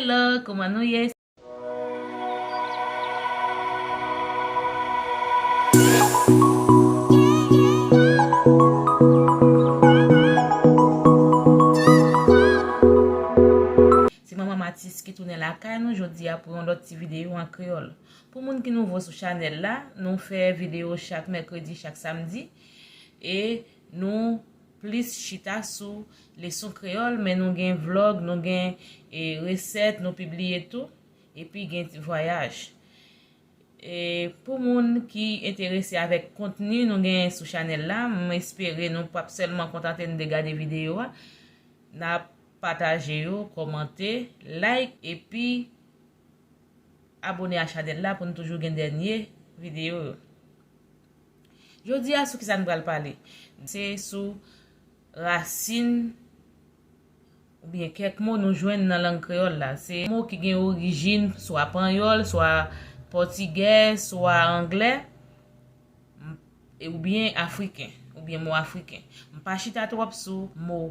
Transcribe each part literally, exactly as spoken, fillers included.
Hello, kòman nou ye? Se Manman Matis ki tounen lakay nou jodi a pou yon lòt ti videyo an kreyòl. Pou moun ki nouvo sou chanèl la, nou fè videyo chak mèkredi, chak samdi. E nou plis chita sou leson kreyòl, men nou gen vlòg, nou gen, e, resèt, nou pibliye tou, epi gen ti vwayaj. E pou moun ki enterese avèk kontni nou gen sou chanèl la, m espere nou p ap sèlman kontante n de gade videyo a. N ap pataje yo, kòmante, like, epi abone a chanèl la pou n toujou gen dènye videyo yo. Jodi a, sou kisa n pral pale? Se sou rasin oubyen kèk mo nou jwenn nan lang kreyòl la. Se mo ki gen orijin swa panyòl, swa pòtigè, swa anglè, m- e oubyen afriken, oubyen mo afriken. M pa chita twòp sou mo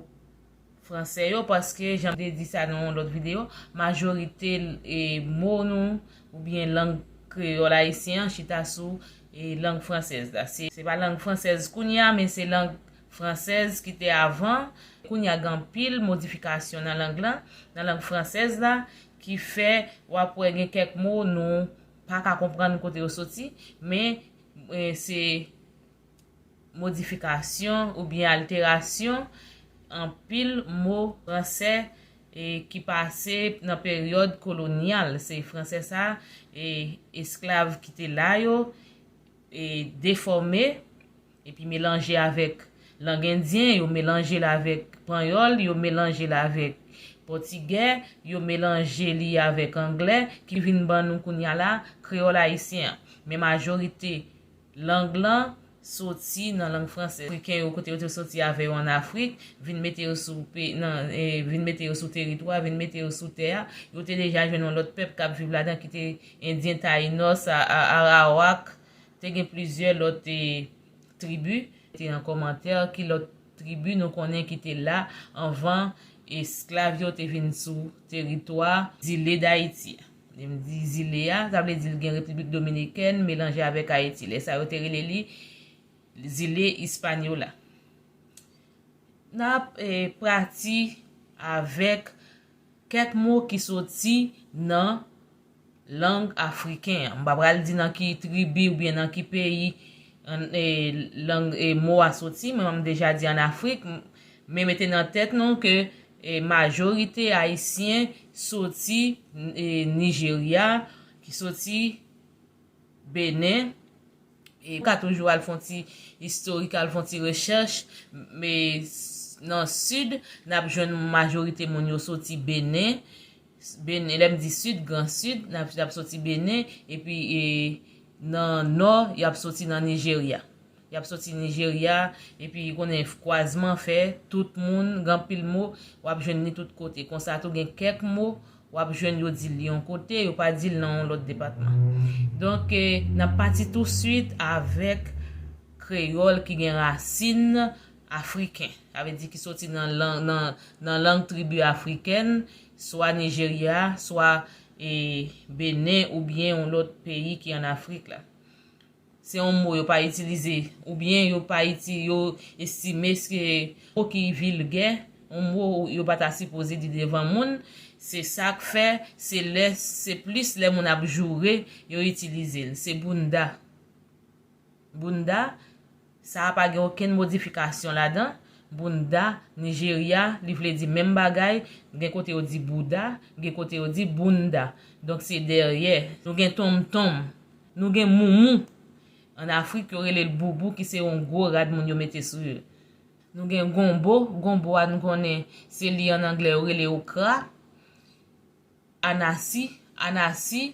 franse yo, paske, jan m te di sa nan yon lòt videyo, majorite, e, mo nou oubyen lang kreyòl ayisyen an chita sou, e, lang fransèz la. Se, se pa lang fransèz kounye a, men se lang fransèz ki te avan. Kounye a gen anpil modifikasyon nan lang lan, nan lang fransèz la, ki fè w ap wè gen kèk mo nou pa ka konprann kote yo soti, men, e, se modifikasyon oubyen alterasyon anpil mo franse, e, ki pase nan peryòd kolonyal. Se franse sa, e, esklav ki te la yo, e, defòme, epi melanje avèk lang endyen, yo melanje l avèk panyòl, yo melanje l avèk pòtigè, yo melanje li avèk anglè, ki vin ban nou kounye a la kreyòl ayisyen an. Men majorite lang lan soti nan lang franse. Afriken yo, kote yo te soti avè yo ann Afrik, vin mete yo sou pe- nan, e, vin mete yo sou teritwa, vin mete yo sou tè a, yo te deja jwenn yon lòt pèp k ap viv ladan ki te endyen Tayinòs, a- a- Arawak, te gen plizyè lòt, e, tribi. Te nan kòmantè ki lòt tribi nou konnen ki te la anvan esklav yo te vin sou teritwa zile Dayiti a. Lè m di zile a, sa vle di l gen Repiblik Dominikèn melanje avèk Ayiti. Lè sa yo te rele li zile Ispanyola. N ap, e, pati avèk kèk mo ki soti nan lang afriken an. M pa pral di nan ki tribi oubyen nan ki peyi, an- e, lang, e, mo a soti, men m deja di ann Afrik, m- men mete nan tèt nou ke, e, majorite ayisyen soti, e, Nijerya, ki soti Benen, e ka toujou al fè yon ti istorik, al fè yon ti rechèch, men s- nan sid, n ap jwenn majorite moun yo soti Benen. Benen, lè m di sid, Gran Sid, n ap, n ap soti Benen, epi, e, nan nò, y ap soti nan Nijerya. Y ap soti Nijerya, epi konnen kwazman fè tout moun, gen anpil mo, w ap jwenn li tout kote. Konsa tou, gen kèk mo, w ap jwenn yo di l yon kote, yo pa di l nan yon lòt depatman. Donk, e, n ap pati touswit avèk kreyòl ki gen rasin afriken. Sa vle di ki soti nan lang, nan, nan lang tribi afrikèn, swa Nijerya, swa, e, Benen oubyen yon lòt peyi ki ann Afrik la. Se yon mo yo pa itilize, oubyen yo pa iti- yo estime se mo ki vilgè, yon mo yo pa ta sipoze di devan moun. Se sa k fè, se lè, se plis lè moun ap joure, yo itilize l. Se bounda. Bounda, sa a pa gen okenn modifikasyon ladan. Bounda, Nijerya, li vle di menm bagay. Gen kote yo di bouda, gen kote yo di bounda. Donk, se dèyè. Nou gen tonmtonm. Nou gen moumou. Ann Afrik, yo rele l boubou, ki se yon gwo rad moun yo mete sou yo. Nou gen gonbo. Gonbo a, nou konnen, se li ann anglè, yo rele okra. Anasi, anasi,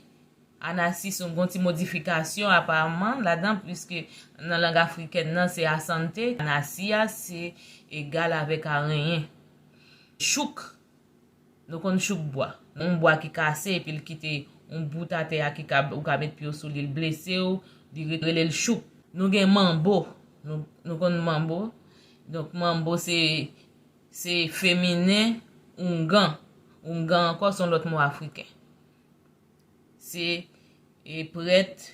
anasi se yon ti modifikasyon, aparamman, ladan, piske nan lang afrikèn nan, se asante. Anasi a, se egal avèk arenyen. Chouk, nou konn chouk bwa. Yon bwa ki kase, epi l kite yon bout atè a ki ka, ou ka met pye w sou li, l blese w, li re- rele l chouk. Nou gen manbo. Nou, nou konn manbo. Donk, manbo se, se feminen oungan. Oungan ankò se yon lòt mo afriken. Se e, prèt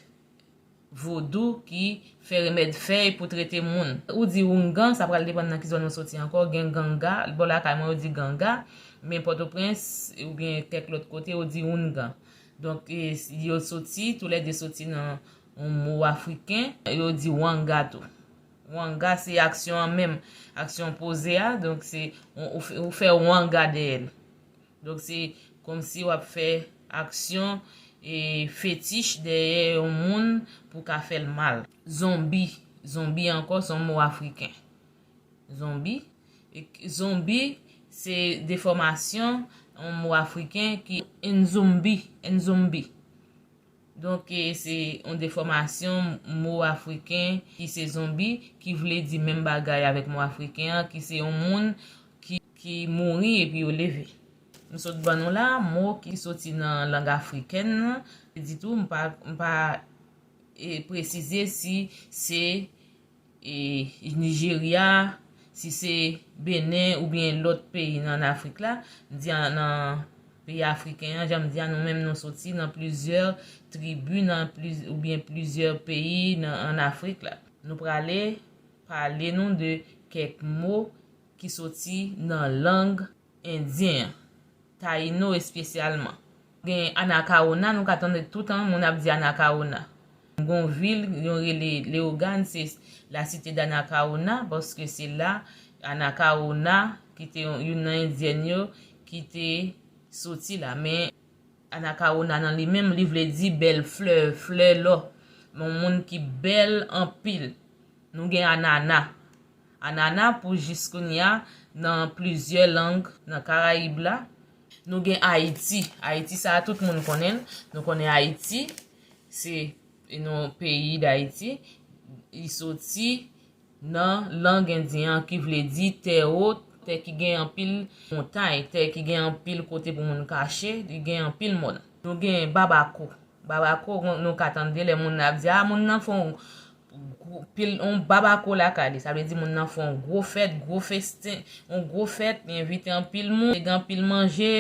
vodou ki fè remèd fèy pou trete moun. Ou di oungan, sa pral depann nan ki zòn ou soti ankò. Gen ganga, bò lakay mwen yo di ganga, men Pòtoprens oubyen kèk lòt kote yo di oungan. Donk, e, yo soti, toulède soti nan yon mo afriken, yo di wanga tou. Wanga se aksyon an menm, aksyon poze a, donk se, ou, ou fè, ou fè wanga dèyè l. Donk se kòmsi w ap fè aksyon e fetich dèyè yon moun pou ka fè l mal. Zonbi. Zonbi ankò se yon mo afriken. Zonbi. E k-, zonbi se defòmasyon yon mo afriken ki nzumbi, nzumbi. Donk, e, se yon defòmasyon mo afriken ki se zonbi, ki vle di menm bagay avèk mo afriken an, ki se yon moun ki, ki mouri epi yo leve. M sot ban nou la, mo ki soti nan lang afriken nan, ditou, m pa, m pa, e, presize si se e, Nijerya, si se Benen oubyen lòt peyi nan Afrik la, m di a, nan peyi afriken an, jan m di a, nou menm nou soti nan plizyè tribi, nan pliz-, oubyen plizyè peyi nan, ann Afrik la. Nou prale pale nou de kèk mo ki soti nan lang endyen an, Tayino espesyalman. Gen Anacaona, nou ka tande toutan moun ap di Anacaona. Gon vil, yo rele Leyogàn, se la cité d'Anacaona, paske se la Anacaona, ki te yon, youn nan endyèn yo, ki te soti la. Men Anacaona nan li menm, li vle di bèl flè, flè lò. Yon moun ki bèl anpil. Nou gen anana. Anana pou jis kounye a nan plizyè lang nan Karayib la. Nou gen Ayiti. Ayiti sa a tout moun konnen l. Nou konnen Ayiti, se yon peyi Dayiti. Li soti nan lang endyen an ki vle di tè wo, tè ki gen anpil montay, tè ki gen anpil kote pou moun kache, li gen anpil mòn. Nou gen Babako. Babako, nou ka tande lè moun nan ap di, a, moun nan fè yon gwo, pil, yon babako lakay li. Sa vle di moun nan fè yon gwo fèt, gwo festen, yon gwo fèt, li envite anpil moun, li gen anpil manje,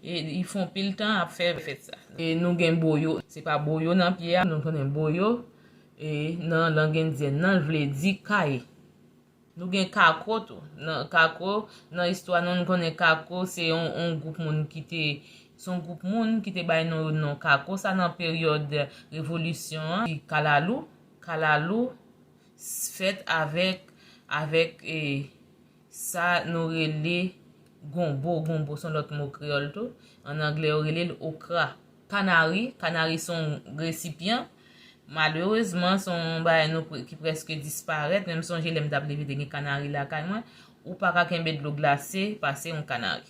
e li fè anpil tan ap fè fèt sa. E nou gen boyo, se pa boyo nan pye a, nou konnen boyo, e nan lang endyèn nan, l vle di kay. Nou gen Kako tou. Nan Kako, nan istwa nou, nou konnen Kako se yon, yon gwoup moun ki te, se yon gwoup moun ki te bay non yo non Kako. Sa nan peryòd revolisyon an, ki Kalalou. Kalalou s-, fèt avèk, avèk, e, sa nou rele gonbo. Gonbo se yon lòt mo kreyòl tou. An anglè, yo rele l okra. Kanari, kanari se yon resipyan. Malerezman, se yon bagay nou pre-, ki prèske disparèt. Men m sonje lè m t ap leve, te gen kanari lakay mwen. Ou pa ka kenbe dlo glase pase yon kanari.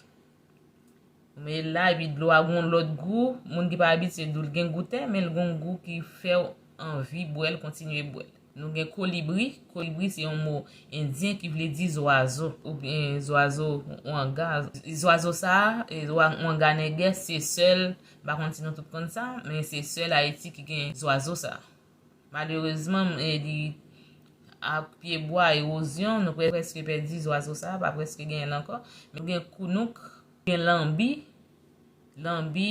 Ou mete l la, epi dlo a gon lòt gou. Moun ki pa abitye di w l gen gou tè, men l gon gou ki fè w anvi bwè l, kontinye bwè l. Nou gen kolibri. Kolibri se yon mo endyen ki vle di zwazo, oubyen zwazo wanga. Zwazo sa a, e, wa-, wanga nègès, se sèl, m pa konn si nou tout konn sa, men se sèl Ayiti ki gen zwazo sa a. Malerezman, e, li, ak pyebwa, ewozyon, nou pre-, prèske pèdi zwazo sa a, pa prèske genyen l ankò. Men nou gen kounouk, gen lanbi, lanbi,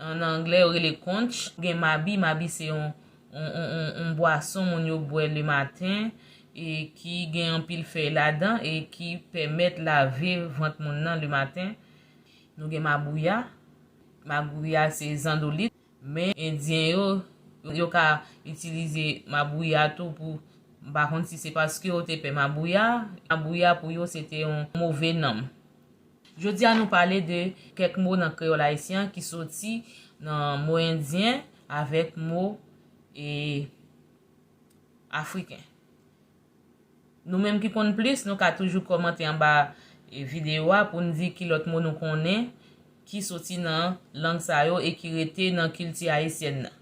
an anglè, yo rele conch. Gen mabi, mabi se yon, yon, yon, yon, yon bwason moun yo bwè lematen, e ki gen anpil fèy ladan, e ki pèmèt lave vant moun nan lematen. Nou gen mabouya, mabouya se zandolit. Men endyen yo, yo ka itilize mabouya tou pou, m pa konn si se paske yo te pè mabouya, mabouya pou yo se te yon move nanm. Jodi a nou pale de kèk mo nan kreyòl ayisyen an ki soti nan mo endyen avèk mo, e, afriken. Nou menm ki konn plis, nou ka toujou kòmante anba, e, videyo a pou n di ki lòt mo nou konnen ki soti nan lang sa yo e ki rete nan kilti ayisyèn nan.